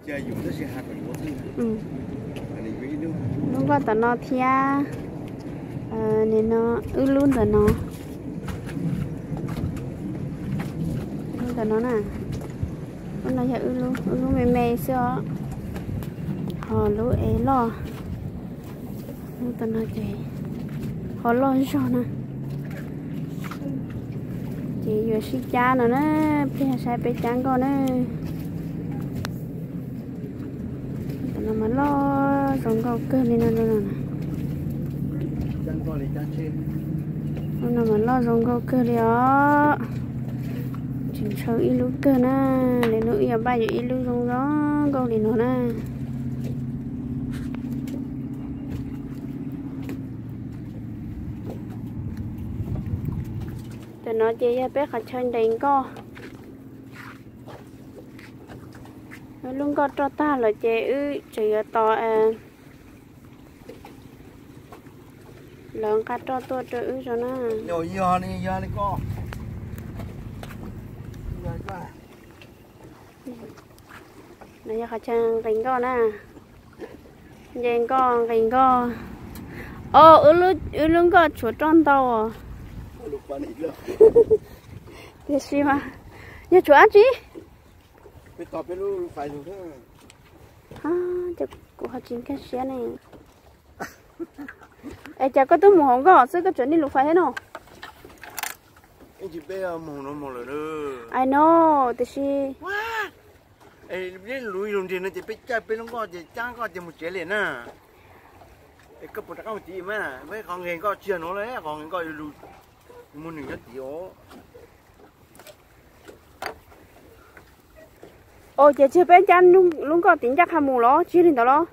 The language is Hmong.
Lub nkoj tom no thiab, nim no wb lub ntawm no, lub ntawm no na, lub no yog wb lub, wb lub me me xwb os, ho lub es loj, lub tom no ces ho loj zog na. Ces yuav sib cab no na, peb saib peb cab nkoj na. Tam no mas loj zoo nkauj kawg li no. Lub no mas loj zoo nkauj kawg li os. Tseem tshuav ib lub kawg na, lwm hnub wb yuav npaj yuav ib lub zoo zoo nkauj li no na. Tam no ces yog peb qhov chaw nres nkoj. Lub nkoj roj tag lawm ces wb tseem yuav tos lawv nqa roj tuaj rau wb zoo na. No yog qhov chaw nqis nkoj na. Nce nkoj nqis nkoj. Os, wb lub nkoj tshuav roj ntau os. Tiam sis mas yog tshuav dab tsi? Ces kuv ho tsis nkag siab ne. Es cas koj twb mus hauv nkoj xwb koj tseem niaj lus fais thiab no? Ai no, tiam sis lub nrig no ces peb caij peb lub nkoj ces cab nkoj ces mus tsev li na. Es koj puas rov qab mus tid mas, peb qhov nqis nkoj tsis yog no, qhov nqis nkoj mus nws nyob tid os. Os, ces tsis yog peb cab lub nkoj tim ncaj qha mus los tsis yog li ntawd los?